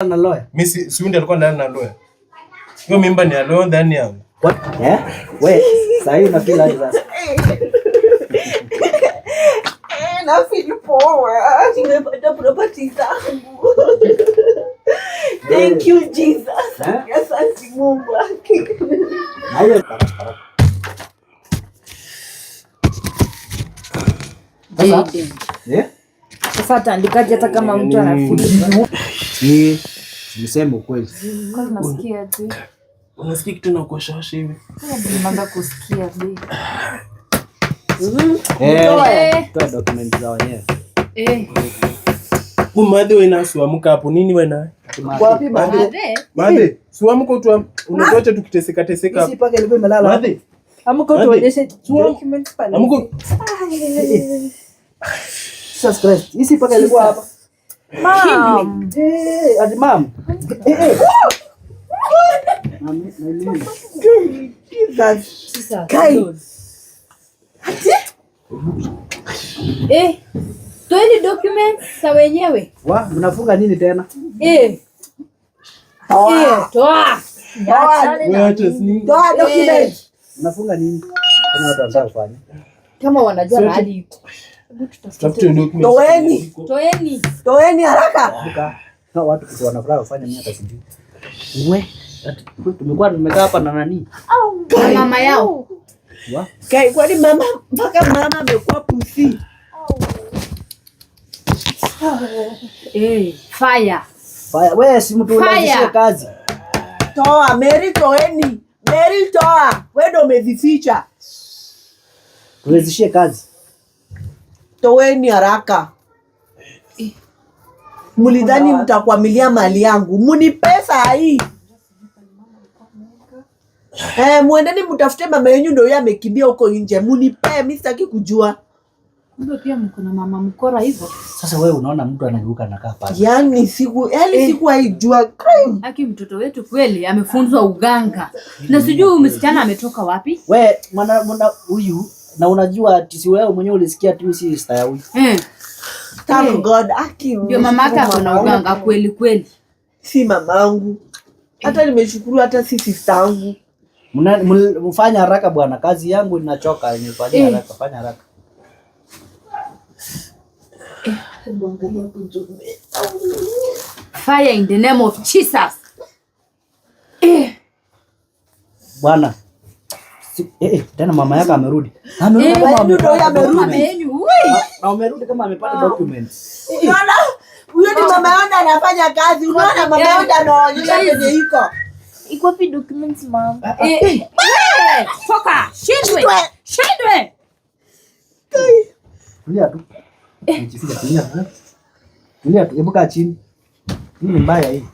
Na lawyer. Mimi si huyu ndiye alikuwa ndani na lawyer. Hiyo mimba ni ya lawyer ndani yangu. What? Eh? We, sasa hivi una feel aje sasa? Eh, na feel poa. Nimepata property zangu. Thank you, Jesus. Eh? Asante Mungu. Na hiyo sasa, eh? Sasa ataandikaje hata kama mtu anafeel? Si niseme ukweli. Kwanza nasikia aje? Unasikia kitu na kuwashawasha hivi. Nimeanza kusikia be. Eh, Eh. toa document za wenyewe. Eh. Huyu madhe wewe na suamuka hapo nini wewe na? Wapi Madhe. Madhe, suamuka tu unatuacha tukiteseka teseka. Sisi paka ilikuwa imelala. Madhe, Amko Madhe. tuonyeshe documents pale. amuko Jesus Christ. Hii si paka ilikuwa hapa. Mom. Eh, ati mam. Eh, eh. Na na nini? Jesus. Sasa. Kai. Eh. Toeni documents za wenyewe. Wa, mnafunga nini tena? Eh. Toa. Eh, toa. Toa. wewe acha si. Toa document. Mnafunga nini? Kuna watu wanataka kufanya. Kama wanajua mahali iko. Tafute documents. Toeni. Toeni. Toeni haraka. Kumbuka, hao watu kitu wanafuraha kufanya mimi hata sijui. We, ati, tumekuwa tumekaa hapa na nani? Na mama yao. Wa? Kai, kwani mama mpaka mama amekuwa pusi. Eh, fire. Fire. We, si mtu Fire. unaanzishie kazi. Toa, Mary toeni. Mary toa. Wewe ndio umezificha. Tuwezishie kazi. Toeni haraka. Mulidhani mtakwamilia mali yangu. Munipe saa hii. Eh, muendeni mtafute mama yenyu ndio yeye amekimbia huko nje. Munipe, mimi sitaki kujua. Kumbe pia mko na mama mkora hivyo. Sasa wewe unaona mtu anageuka anakaa pale. Yaani siku, yaani siku haijua. Kai. Haki mtoto wetu kweli amefunzwa uganga. Na sijui huyu msichana ametoka wapi? We, mwana mwana huyu na unajua ati si wewe mwenyewe ulisikia tu si sister ya huyu. Eh. Thank God. Aki. Ndio mama yake ako na uganga kweli kweli. Si mamangu. Hata nimeshukuru hata si sister yangu. Mfanya haraka bwana, kazi yangu inachoka, nifanyia Eh. haraka, fanya haraka. Fire in the name of Jesus. Bwana. Si, tena mama yako amerudi. Amerudi Eh, kama mama yenu ndio amepata amerudi. Mama documents. yenyu. Ui. Na umerudi kama amepata documents. Unaona? Huyo ni mama yangu anafanya kazi. Unaona mama yangu anaonyesha penye iko. Iko wapi documents mom? Eh, eh, toka. Shindwe. Shindwe. Tulia tu. Nijificha, tulia tu. Tulia tu, hebu kaa chini. Hii ni mbaya hii.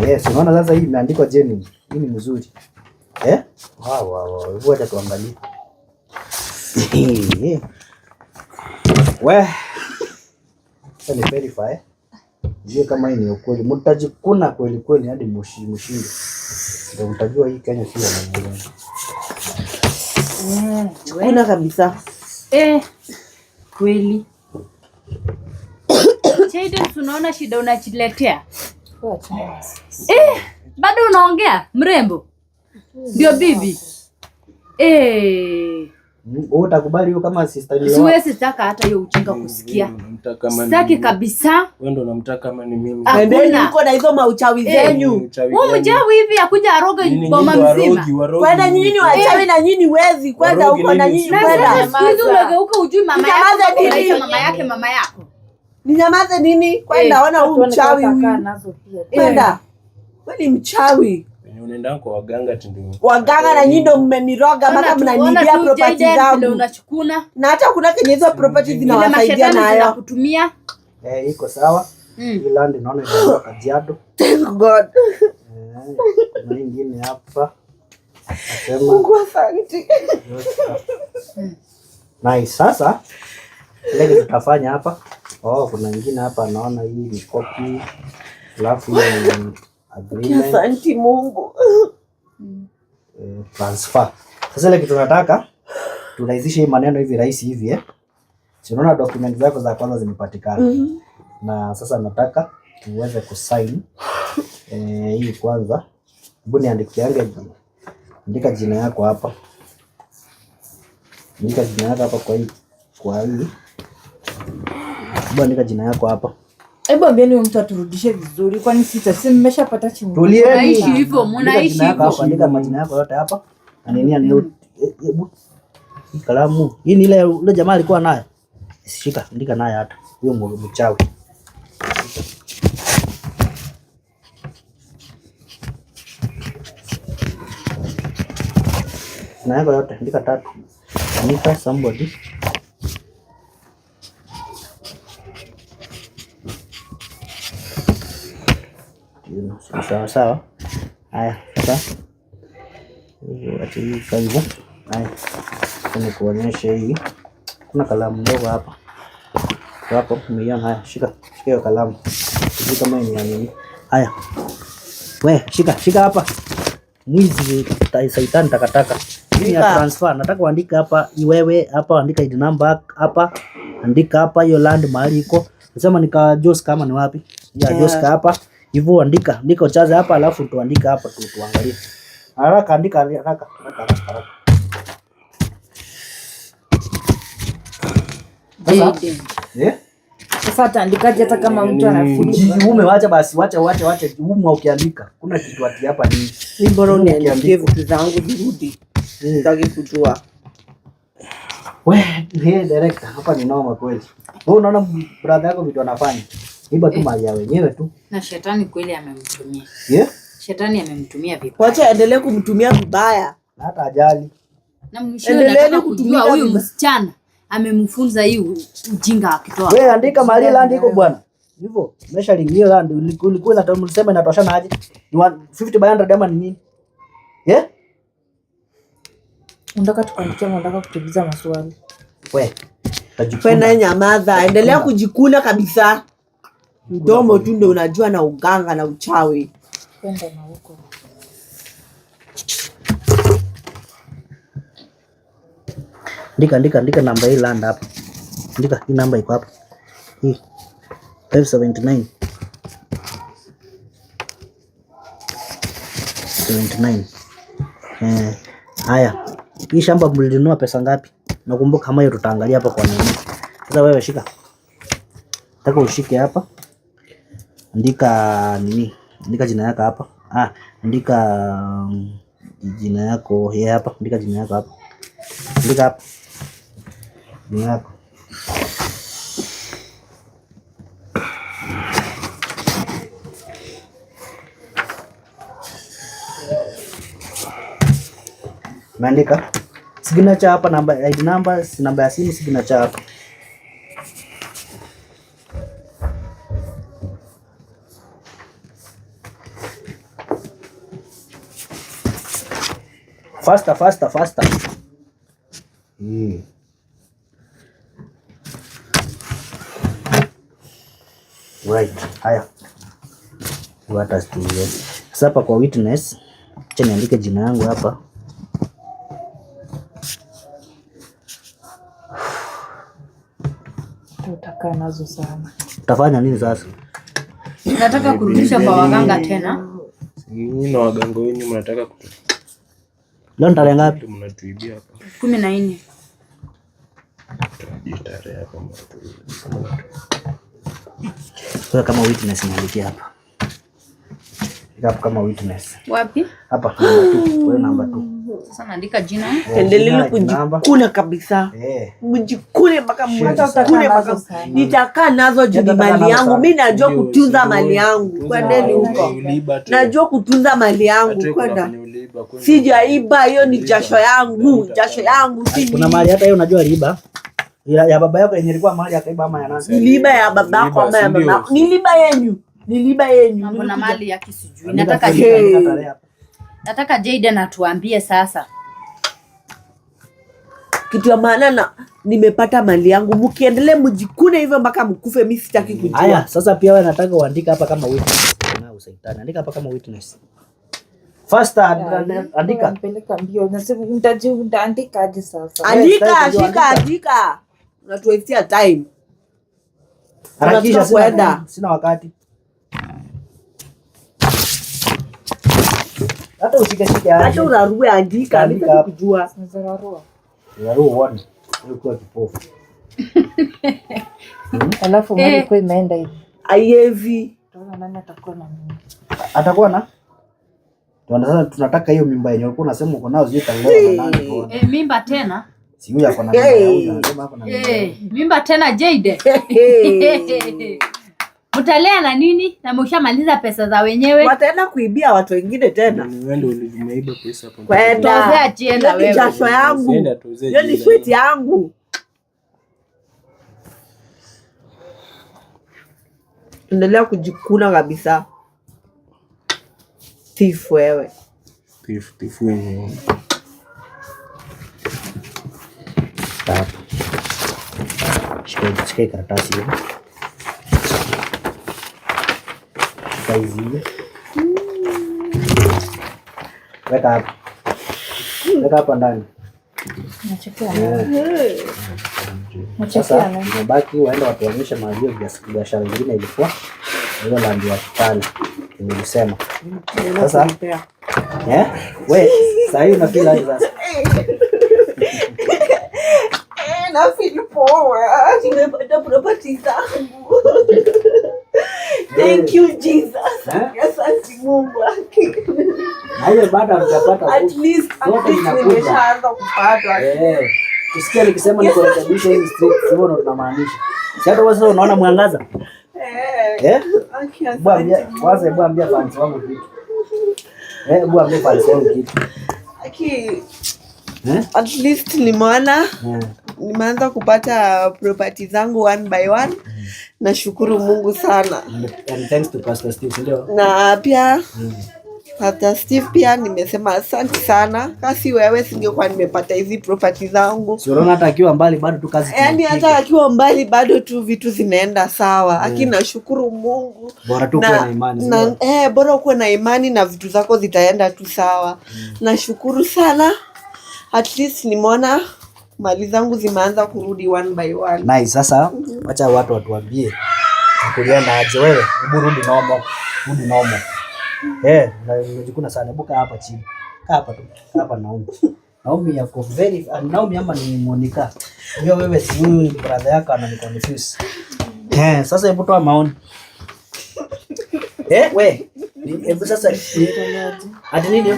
Yes, unaona sasa hii imeandikwa genuine. Hii ni mzuri. Eh? Wa wa wa, hebu acha tuangalie. We. Sasa ni verify. Jue kama hii ni ukweli. Mtajikuna kweli kweli hadi mshinde. Ndio mtajua hii Kenya si ya namna gani. Kuna kabisa. Eh, kweli. Chaiden, unaona shida unajiletea. Eh, bado unaongea mrembo? Ndio bibi. Eh, Wewe utakubali hiyo kama sister ni siwezi taka hata hiyo ujinga kusikia. Unamtaka kama ni Sitaki mimi. kabisa. Wewe ndio unamtaka kama ni mimi. Endeni Hakuna. huko na hizo mauchawi Eh. zenyu. Uchawi Huyu gani? mjawi hivi akuja aroge Nyinyi boma nyinyi mzima. warogi, warogi. Kwenda nyinyi ni wachawi na nyinyi wezi. Kwenda Warogi huko na nini? nyinyi Na kwenda. sasa siku hizi umegeuka ujui mama yako Mnyamaze nini? unaita mama yake mama yako. Ninyamaze nini? Kwenda ona huyu mchawi huyu. Nazo pia. Kwenda. Wewe ni mchawi. Wenye unaenda kwa waganga ati ndio. Waganga na nyinyi ndio mmeniroga mpaka Ona tu mnaniibia property Jayden vile zangu. unachukuna. Na hata kuna kenye hizo property Vile zinawasaidia mashetani nayo. zinakutumia. Eh, iko sawa. Hii land naona inaenda Kajiado. Thank God. Eh, kuna ingine hapa. Nasema Mungu asante. nice. Sasa ile kitu tutafanya hapa. Oh, kuna ingine hapa naona hii ni copy. Alafu hii ni agreement, Asante Mungu. transfer. Sasa ile kitu nataka turahisishe hii maneno hivi rahisi hivi eh. Si unaona document zako za kwanza zimepatikana. Na sasa nataka Tuweze kusign. Hii kwanza. Hebu niandikiange jina. Andika jina yako hapa. Andika jina yako hapa kwa hii. Kwa hii. Hebu andika jina yako hapa. Hebu ambieni huyu mtu aturudishe vizuri, kwani sita si mmeshapata chini. Tulieni. Mnaishi hivyo, Andika mnaishi jina yako hivyo. hapa, andika majina yako yote hapa. Na nini hebu hii kalamu. Hii ni ile ile jamaa alikuwa nayo. Shika, andika naye hata. Huyo mchawi. Jina yako yote andika tatu. Andika somebody. Sawa sawa. Haya, sasa hivyo acha hii ikae hivyo. Haya, acha nikuonyeshe hii. Kuna kalamu ndogo hapa. Hapo umeiona? Haya, shika shika hiyo kalamu. Sijui kama ni ya nini. Haya. We, shika shika hapa. Mwizi saitani takataka. Hii ni ya Shika. transfer. Nataka uandike hapa iwewe hapa, andika ID number hapa, andika hapa hiyo land mahali iko. Nasema nika Jos kama ni wapi? Ya Yeah. Jos hapa. Hivyo andika, andika uchaze hapa alafu tuandike hapa tu tuangalie. Haraka andika haraka haraka haraka haraka. Sasa, Jaden. eh? Sasa ataandikaje hata kama mtu anafikiria? Ujiume, wacha basi, wacha wacha wacha umwa ukiandika. Kuna kitu ati hapa ni Mi bora Ukiandika. uniandikie vitu zangu zirudi. Sitaki kujua. We, hey, director, hapa ni noma kweli. Wewe unaona brother yako vitu anafanya. Iba tu mali ya wenyewe tu. Na shetani kweli amemtumia. Yeah? Shetani amemtumia vibaya. Wacha endelee kumtumia vibaya. Na hata ajali. Na mwishowe Endeleeni nataka kujua kutumika huyu vibaya. msichana amemfunza hii ujinga akitoa. Wewe andika mahali land iko bwana. Hivyo, measuring hiyo land ulikuwa mlisema inatoshana aje? Ni 50 by 100 ama ni nini? Yeah? Unataka tukuandikia, unataka kutuuliza maswali. We. Utajikuna. Kwenda nyamaza, endelea kujikuna kabisa. Mdomo tu ndio unajua na uganga na uchawi. Kwenda na huko. Andika andika andika namba hii land hapa. Andika hii namba iko hapa. Hii 579. 79. Haya. Hii shamba mlinunua pesa ngapi? Nakumbuka kama hiyo tutaangalia hapa kwa nini. Sasa wewe shika. Nataka ushike hapa. Andika nini? Andika jina yako hapa. Ah, andika jina yako hii hapa. Andika jina yako hapa. Andika hapa. Jina yako. Umeandika signature hapa, namba ID number, namba ya simu, signature hapa. Faster, faster, faster. Right. Haya. Hata situiweke. Sasa hapa kwa witness, acha niandike jina yangu hapa. Utakaa nazo sana. Utafanya nini sasa? Nataka kurudisha kwa waganga tena. Nyinyi na waganga wenyu mnataka kutu Leo ni tarehe ngapi? mnatuibia hapa. 14. Tutajie tarehe hapa mnatuibia. Wewe kama witness niandikie hapa. Andika hapo kama witness. Wapi? Hapa namba 2. Wewe namba 2. Sasa naandika jina. Endeleni kujikuna kabisa. Mjikune mpaka mjikune mpaka nitakaa nazo juu ni mali yangu. Mi najua kutunza mali yangu. Kwendeni huko. Najua kutunza mali yangu. Kwenda. Sijaiba, hiyo ni jasho yangu, jasho yangu si Kuna mali hata hiyo unajua riba. Ya baba yako yenye ilikuwa mali akaiba ama ya nani? Niliiba ya babako ama ya mamako. Niliiba yenyu. Niliiba yenyu. Mambo na mali yake sijui. Andika Nataka tarehe, andika tarehe hapa. Nataka Jayden atuambie sasa. Kitu ya maana na nimepata mali yangu. Mkiendelea mjikune hivyo mpaka mkufe, mi sitaki kujua. Haya, sasa pia wewe nataka uandike hapa kama witness. Na usaitani. Andika hapa kama witness. Faster, andika. Nipeleka mbio. Nasema nitaandika aje sasa? Andika, Sitaki kujua, shika, andika. Unatuwestia time. Harakisha, Tunataka kuenda. sina wakati. Hata ushike aje. Hata urarue, andika. Andika. Mimi kujua. Nazararua. Urarue uone. Wewe kuwa kipofu. Alafu mali kwa imeenda hivi. Aievi. Tunaona nani atakuwa na mimi. Atakuwa na? Sasa tunataka hiyo mimba yenye ulikuwa unasema uko nayo sijui italewa na nani. Mimba tena? Si huyu ako na mimba ya huyu anasema ako na mimba. Mimba tena Jade. Mtalea na nini? Na mshamaliza pesa za wenyewe. Wataenda kuibia watu wengine tena. Wewe ndio ulimeiba pesa hapo. Kwenda. Tozea jela Hiyo ni wewe. jasho yangu. Usiende tozea Hiyo ni jela. sweat yangu. Endelea kujikuna kabisa. Thief wewe. Thief wenyewe. Hapa. Shika karatasi hiyo. Shika hizi. Weka hapa. Weka hapa ndani. Nachekia. Sasa imebaki waende watuonyeshe mahali hiyo biashara nyingine ilikuwa. Hiyo land ya Kitale nilisema. Sasa we sasa hivi unafeel aje sasa? Na feel poa. Nimepata property zangu. Thank you Jesus. Asante Mungu. Na hiyo bado hamjapata. At least nimeshaanza kupata. Tusikie nikisema niko rekebisha hizi street, hivyo ndo tunamaanisha. Si hata wewe sasa unaona mwangaza? Kwanza hebu ambia fans wangu kitu. Hebu ambia fans wangu kitu. At least nimeona nimeanza kupata property zangu one by one. Nashukuru Mungu sana. And thanks to Pastor Steve, ndio. Na pia Pastor Steve pia nimesema asante sana. Kasi wewe singekuwa nimepata hizi property zangu. Si unaona hata akiwa mbali bado tu kazi. Yaani hata akiwa mbali bado tu vitu zinaenda sawa. Lakini nashukuru Mungu. Bora tu kuwe na imani. Bora kuwe na imani na vitu zako zitaenda tu sawa. Nashukuru sana. At least nimeona mali zangu zimeanza kurudi one by one. Nice. Sasa acha watu watuambie kulienda aje wewe. Hebu rudi nomo. Rudi nomo. Unajikuna sana. Hebu kaa hapa chini. Kaa hapa tu. Kaa hapa Naomi. Naomi yako very Naomi ama ni Monica. Hiyo wewe si huyu brother yako ananiconfuse. Sasa hebu toa maoni. We. Hebu sasa ati nini?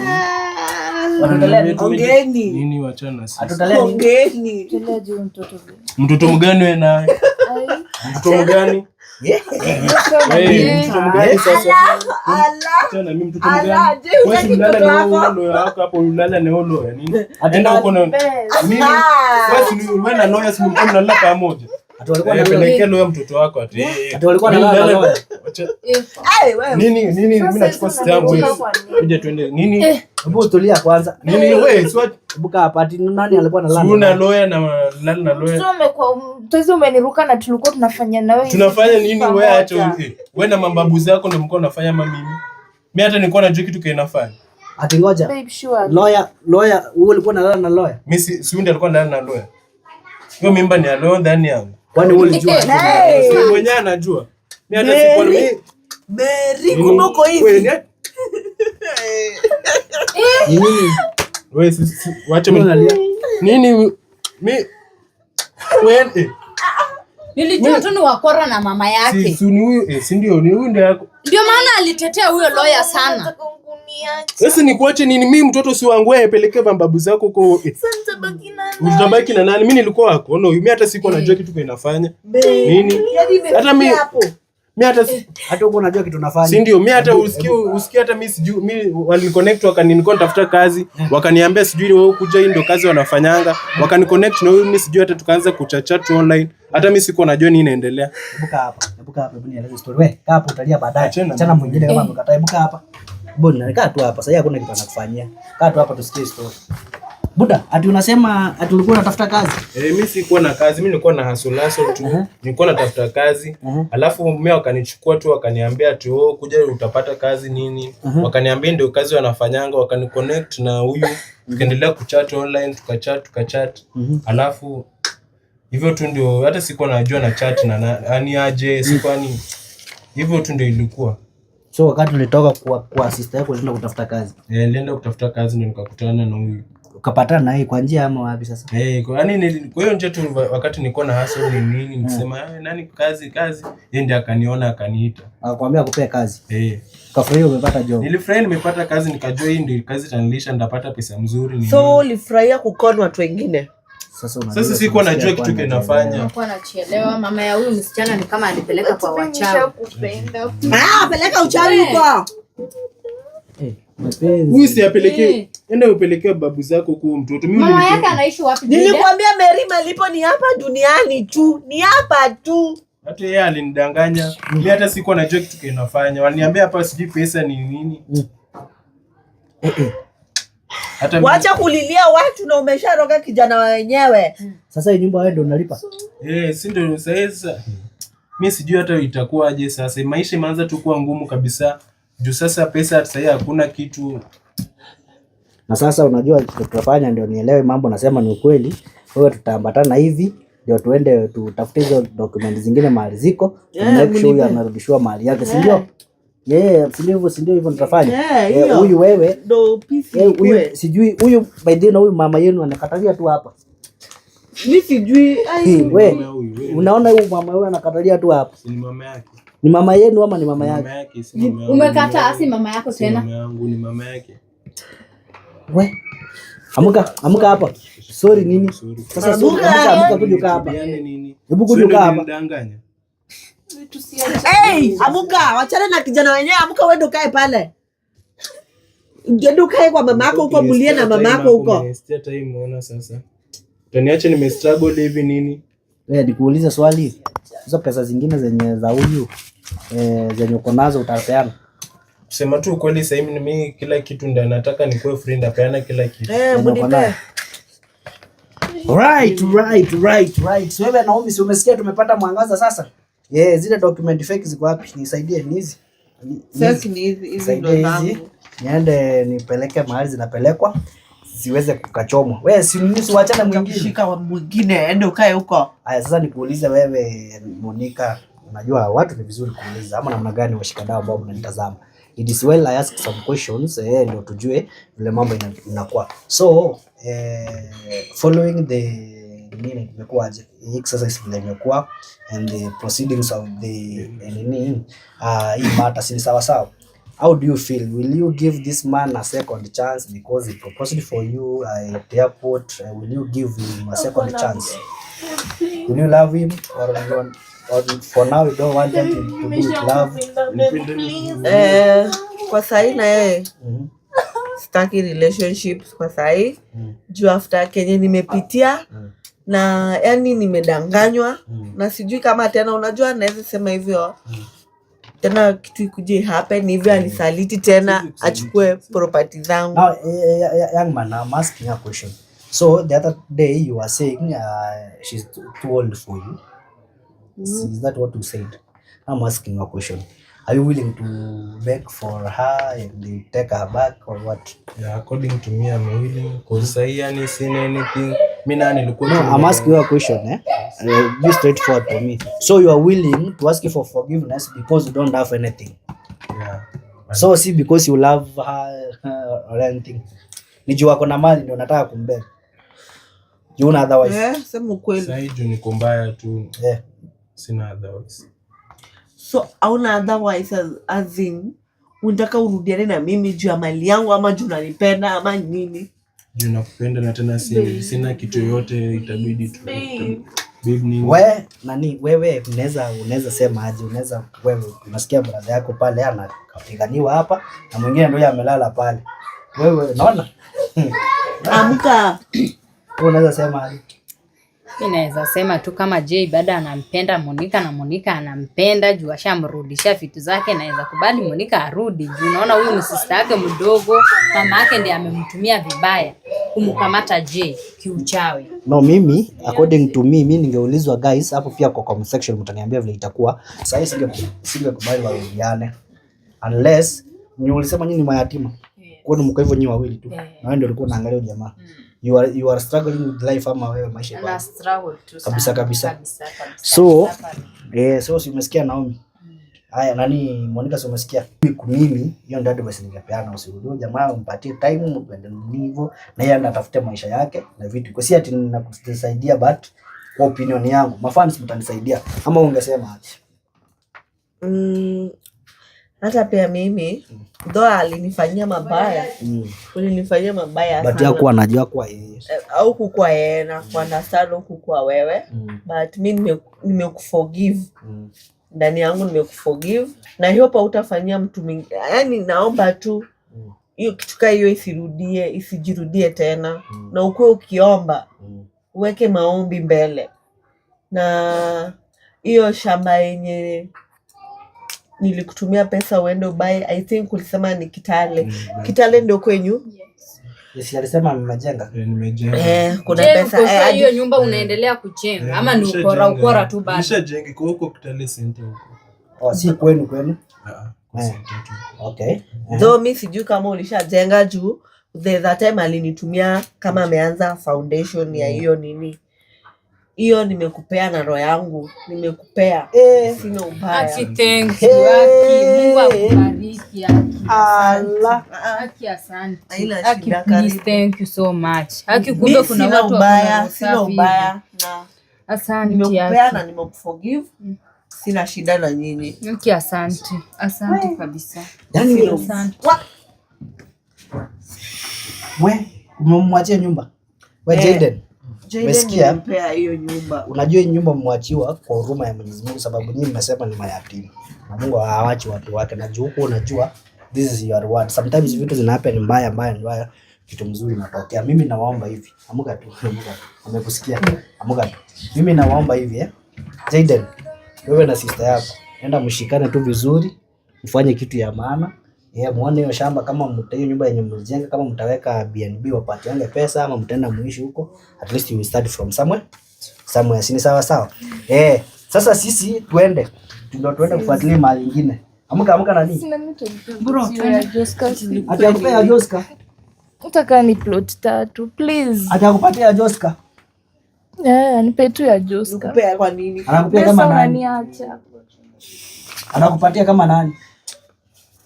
Watutolea nini? Ongeeni. Nini wachana sisi? Atutolea nini? Ongeeni. Tolea juu mtoto. Mtoto mgani wewe naye? Mtoto mgani? Mtoto mgani sasa? Tena mimi mtoto mgani? Wewe ulala na huyo wako hapo, ulala na huyo nini? Enda huko na mimi. Wewe na lawyer si mlikuwa mnalala pamoja. Ati walikuwa na pelekea lawyer mtoto wako ati. Ati walikuwa na lawyer. Nini nini mimi nachukua simu yangu wewe. Kuja twende. Nini? Hebu tulia kwanza. Nini wewe? Hebu kaa hapa. Ati nani alikuwa na lawyer? Una lawyer na lala na lawyer. Mtoto umeniruka na tulikuwa tunafanya na wewe. Tunafanya nini wewe? Acha wewe na mababu zako ndio mko unafanya ama mimi? Mimi hata nilikuwa najua kitu kinafanya. Ati ngoja. Babe, sure. Lawyer, wewe ulikuwa unalala na lawyer? Mimi si ndiye alikuwa analala na lawyer. Hiyo mimba ni ya lawyer ndani yangu. Kwani wewe ulijua? Wewe mwenyewe anajua. Mimi hata sikuwa mimi. Mary kumbe uko hivi. Nini? Wewe si wacha mimi. Nini mimi wewe Nilijua tu ni wakora na mama yake. Si ni huyu, si ndio ni huyu ndio yako. Ndio maana alitetea huyo lawyer sana. Sasa nikuache nini? Mimi mtoto si wangu, wewe pelekea mababu zako huko. Utabaki na nani? Mimi nilikuwa wako. No, mimi hata sikuwa najua kitu kinafanya. Nini? Hata mimi hata hata uko unajua kitu nafanya. Si ndio? Mimi hata usikie hata mimi sijui, mimi waliniconnect wakanilikuwa nitafuta kazi, wakaniambia sijui wewe kuja hii ndio kazi wanafanyanga, wakaniconnect na huyu mimi sijui hata tukaanza kuchachat online. Hata mimi sikuwa najua nini inaendelea. Hebu kaa hapa. Hebu kaa hapa, hebu nieleze story. Wewe kaa hapo utalia baadaye. Achana mwingine kama amekataa. Hebu kaa hapa. Mbona kaa tu hapa. Sasa hakuna kitu anakufanyia. Kaa tu hapa tusikie story. Buda, ati unasema ati ulikuwa unatafuta kazi? Mimi sikuwa na kazi, mimi nilikuwa na hustle tu. Nilikuwa natafuta kazi. Alafu mimi wakanichukua tu wakaniambia ati wewe kuja utapata kazi nini? Wakaniambia ndio kazi wanafanyanga, wakaniconnect na huyu. Tukaendelea kuchat online, tukachat. Alafu hivyo tu ndio hata sikuwa najua na chat na nani aje, sikuwa ni hivyo tu ndio ilikuwa. So wakati ulitoka kwa sister yako ulienda kutafuta kazi. Eh, nilienda kutafuta kazi ndio nikakutana na huyu. Ukapatana na yeye kwa njia ama wapi sasa? Eh, kwa yani kwa hiyo njia tu wakati nilikuwa na hustle ni nini nikisema nani kazi kazi, yeye ndiye akaniona akaniita. Akakwambia akupee kazi. Eh. Ukafurahia umepata job. Nilifurahi nimepata kazi, nikajua hii ndio kazi itanilisha, nitapata pesa mzuri ni. So ulifurahia kukon watu wengine? Sasa unajua Sasa sikuwa najua kitu kinafanya. Nilikuwa nachelewa. Mama ya huyu msichana ni kama alipeleka kwa wachawi. Ah, peleka uchawi huko. Mapenzi. Huyu si apelekee, enda upelekee babu zako huko mtoto. Mimi Mama yake anaishi wapi? Nilikwambia Mary, malipo ni hapa duniani tu, ni hapa tu. Hata yeye alinidanganya. Mimi hata sikuwa najua kitu kinafanya. Waliniambia hapa sijui pesa ni nini. Hata Wacha kulilia watu na umesharoga kijana wenyewe. Sasa hii nyumba wewe ndio unalipa? Eh, si ndio sasa. Mimi sijui hata itakuwa aje sasa. Maisha imeanza tu kuwa ngumu kabisa. Juu sasa pesa sasa hakuna kitu. Na sasa unajua tutafanya ndio nielewe mambo nasema ni ukweli. Wewe tutaambatana hivi ndio tuende tutafute hizo document zingine mahali ziko. Make sure huyu amerudishiwa mali yake, si ndio? Yeah, si ndio hivyo, si ndio hivyo tutafanya. Huyu wewe ndio peace. Huyu sijui huyu by the way, huyu mama yenu anakatalia tu hapa. Mimi sijui. Wewe unaona huyu mama huyu anakatalia tu hapa. Si ni mama yake. Ni mama yenu ama ni mama yake? Mama yake, si mama yangu. Umekataa si mama yako tena. Mama yangu ni mama yake. We. Amuka, amuka hapa. Sorry nini? Sasa sorry, amuka, amuka kuja kaa hapa. Hebu kuja kaa hapa. Hey, amuka, wachana na kijana wenyewe, amuka wewe ndo kae pale. Ndio kae kwa mamako huko, mulie na mamako huko. Nimesikia time unaona sasa. Utaniacha nime struggle hivi nini? Wewe nikuulize swali. Hizo pesa zingine zenye za huyu zenye uko nazo utapeana? Kusema tu ukweli sasa hivi mimi kila kitu ndio nataka nikuwe free, ndapeana kila kitu. Munipe. Right. So wewe Naomi, si umesikia tumepata mwangaza sasa? Yeah, zile document fake ziko wapi? Nisaidie ni hizi. Fake ni hizi, hizi ndo zangu. Niende nipeleke mahali zinapelekwa ziweze kukachomwa. Wewe si uachane mwingine. Shika mwingine, ende ukae huko. Haya sasa nikuulize wewe Monica, unajua watu ni vizuri kuuliza ama namna gani washikadau ambao mnanitazama. It is well I ask some questions ndio tujue vile mambo inakuwa. So following the nini imekuwa aje? Hii exercise vile imekuwa and the proceedings of the nini hii matter si sawa sawa. How do you feel? Will you give this man a second chance because he proposed for you at the airport? Will you give him a second chance? Will you love him or for now you don't want him to do with love? Kwa sahi na yeye sitaki relationships kwa sahi. Juu after kenye nimepitia na yani nimedanganywa na sijui kama tena, unajua naweza sema hivyo tena kitu ikuje happen hivyo anisaliti tena achukue property zangu. Now, young man, I'm asking a question. So the other day you were saying she's too old for you. Is that what you said? I'm asking a question. Are you willing to beg for her and you take her back or what? Yeah, according to me I'm willing. Cause sahi yani sina anything. Mimi na nilikuwa No, I'm asking you a question, eh? Be straightforward to me. So you are willing to ask for forgiveness because you don't have anything. Yeah. So see, because you love her or anything. Ni juu ako na mali ndio nataka kumbeg. You know otherwise. Sema ukweli. Sahi juu niko mbaya tu. Yeah. Sina otherwise. So hauna otherwise as in unataka urudiane na mimi juu ya mali yangu ama juu unanipenda ama nini? Juu nakupenda na tena sina kitu yoyote, itabidi tu. Babe nini? We, nani wewe unaweza sema aje? Unaweza wewe unasikia brother yako pale anapiganiwa hapa na mwingine ndio amelala pale. Wewe unaona? Amka. Wewe unaweza sema aje? Mimi naweza sema tu kama Jay bado anampenda Monica na Monica anampenda juu ashamrudishia vitu zake, naweza kubali Monica arudi juu naona huyu ni sister yake mdogo, mama yake ndiye amemtumia vibaya kumkamata Jay kiuchawi. No, mimi according to me, mimi ningeulizwa guys hapo pia kwa comment section mtaniambia vile itakuwa. Sasa singekubali warudiane unless ni ulisema nyinyi ni mayatima. Kwa nini mko hivyo nyinyi wawili tu? Na wewe ndio ulikuwa unaangalia huyo jamaa. You are struggling with life ama wewe maisha Ana struggle tu Kabisa, sana. kabisa. Kabisa, kabisa. So, so si umesikia Naomi? Haya, nani Monica, si umesikia? Mimi hiyo ndio advice ningepeana, usirudie jamaa, umpatie time muende hivyo, na yeye anatafute maisha yake na vitu. Kwa si ati ninakusaidia, but kwa opinion yangu, mafans mtanisaidia ama ungesema aje? Hata pia mimi though alinifanyia mabaya, ulinifanyia mabaya But sana. hakuwa anajua kwa yeye. Au kukua yeye na kuunderstand au kukua wewe, but mi nimekuforgive. Ndani yangu nimekuforgive na hiyo pa utafanyia mtu mwingine. Yani naomba tu hiyo kitu kaa hiyo isirudie, isijirudie tena, na ukuwe ukiomba, uweke maombi mbele. Na hiyo shamba yenye nilikutumia pesa uende ubuy, I think ulisema ni Kitale. Kitale ndio kwenyu? Yes, alisema mmejenga. Eh, nimejenga. Eh, kuna Je, pesa uko sure hiyo nyumba unaendelea kujenga Eh, ama ni nishajenga. ukora ukora tu bado? Nishajenga, iko huko Kitale Center huko. Oh, si kwenu kwenu. Ah, ah, kwa Eh. center tu. Okay. Though mi sijui kama ulishajenga, juu there's a time alinitumia kama ameanza foundation ya hiyo nini. Hiyo nimekupea na roho yangu, nimekupea, sina ubaya. Aki, thank you, Aki. Mungu akubariki, Aki. Allah. Aki, asante. Haina Aki, shida, please, karibu. thank you so much. Aki, kumbe Mi kuna sina watu ubaya, wako sina na usafi. ubaya na Asante, nimekupea Aki. na nimekuforgive, sina shida na nyinyi. Aki, asante. Asante kabisa. Yaani Asante. we umemwachia nyumba. We Eh. Jaden, Jaden, Umesikia? nilimpea hiyo nyumba. Unajua hii nyumba mwachiwa kwa huruma ya Mwenyezi Mungu, sababu nyinyi mmesema ni mayatima na Mungu hawachi watu wake, na juu huko unajua this is your reward. Sometimes vitu zina happen mbaya mbaya mbaya, kitu mzuri inatokea. Mimi nawaomba hivi, amuka tu, amuka tu, amekusikia, amuka tu. Mimi nawaomba hivi eh, Jaden, wewe na sister yako enda mshikane tu vizuri, mfanye kitu ya maana. Yeah, muone hiyo shamba kama mta hiyo nyumba yenye mlijenga, kama mtaweka BNB wapatiange pesa ama mtaenda muishi huko, at least you will start from somewhere somewhere, si ni sawa sawa? Eh, sasa sisi tuende, ndio tuende kufuatilia mahali ingine. Amka amka nani? Sina mimi. Bro, Joska. Atakupea Joska. Nataka ni plot tatu, please. Atakupatia Joska. Eh, nipe tu ya Joska. Nikupea kwa nini? Anakupea Pesa kama nani? unaniacha. Anakupatia kama nani?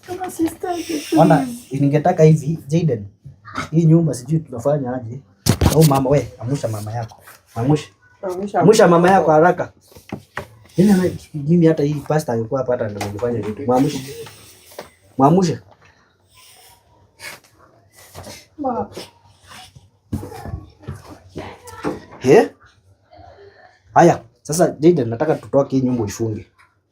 Kama sister yake. Ona, ningetaka hivi Jaden. Hii nyumba sijui tunafanya aje. Au mama we, amusha mama yako. Amusha. Amusha mama yako haraka. Mimi hata hii pastor angekuwa hapa hata ndio ningefanya vitu. Mwamushe. Mwamushe. Ma. Eh? Haya, sasa Jaden, nataka tutoke hii nyumba uifunge.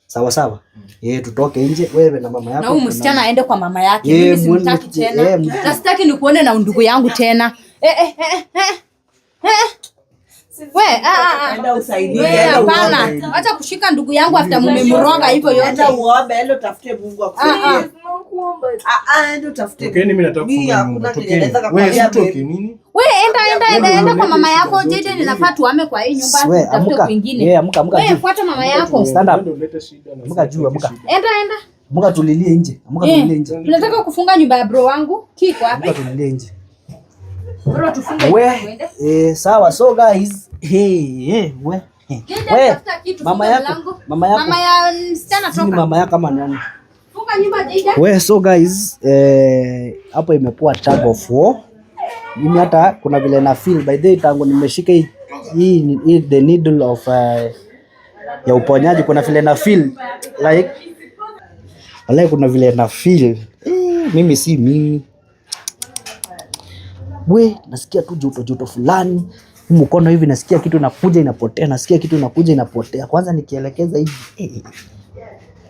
Sawa sawa. Eh, tutoke nje wewe na mama yako. Na huyu msichana aende kwa mama yake. Eh, Mimi simtaki tena. Na sitaki nikuone na ndugu yangu tena. Eh, eh, eh, eh. Eh. We, ah, ah, ah. Enda usaidie. We, Enda hapana. uombe. Acha kushika ndugu yangu after mumemroga hivyo yote. Enda uombe, enda utafute Mungu akusaidie. Ah, ah. Nakuomba. Ah, ah, enda utafute. Tokeni, mimi nataka Mimi kufunga hakuna nyumba. kenye Tokeni. naweza Wewe kukwambia, si utoke babe. nini? We, enda enda enda enda kwa mama yako. Zote, Jaden, nini? inafaa tuame kwa hii nyumba, We, tutafute amuka. kwingine. Eh, amuka amuka We, juu. fuata mama yako. Stand up. Ndio ulete shida na Amuka juu, amuka. shida. Enda enda. Amuka tulilie nje. Amuka tulilie Eh, nje. tunataka kufunga nyumba ya bro wangu. Kiko wapi? Amuka tulilie nje. Bro, tufunge We, nyumba tuende. eh, sawa. So guys, hey, hey, we. Jaden, We, tafuta kitu, mama funga yako, mlango. mama yako. Mama ya msichana Sijui toka. mama yako kama nani. Funga nyumba Jaden. We, so guys, eh, hapo imekuwa tug of war. Mimi hata kuna vile na feel by the way, tangu nimeshika hii the needle of ya uponyaji, kuna vile na feel like wallahi, kuna vile na feel eh, mimi si mimi. We, nasikia tu joto joto fulani huu mkono hivi, nasikia kitu inakuja inapotea, nasikia kitu inakuja inapotea. Kwanza nikielekeza hivi eh, eh.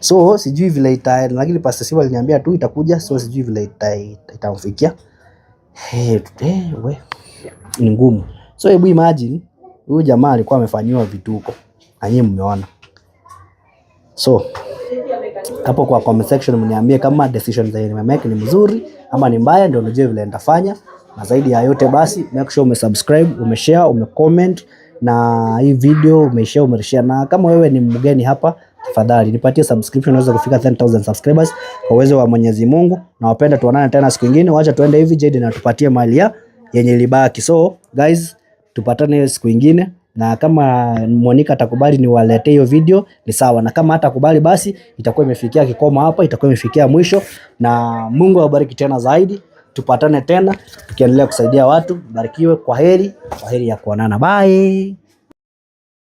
So sijui vile ita, lakini Pastor Siva aliniambia tu itakuja, so sijui vile itamfikia. Hey, we ni ngumu. So hebu imagine huyu jamaa alikuwa amefanyiwa vituko na nyinyi mmeona. So hapo kwa comment section mniambie kama decision zenye nimemake ni mzuri ama ni mbaya, ndio nijue vile nitafanya. Na zaidi ya yote basi, make sure umesubscribe, umeshare, umecomment na hii video umeshare, umeshare. Na kama wewe ni mgeni hapa, tafadhali nipatie subscription uweze kufika 10,000 subscribers kwa uwezo wa Mwenyezi Mungu. Na wapenda tuonane tena siku nyingine. Wacha tuende hivi, Jaden atupatie mali ya yenye ilibaki. So guys, tupatane siku nyingine. Na kama Monica atakubali niwaletee hiyo video ni sawa, na kama hatakubali basi itakuwa imefikia kikomo hapa, itakuwa imefikia mwisho. Na Mungu awabariki tena zaidi, tupatane tena tukiendelea kusaidia watu. Barikiwe, kwa heri, kwa heri ya kuonana, bye.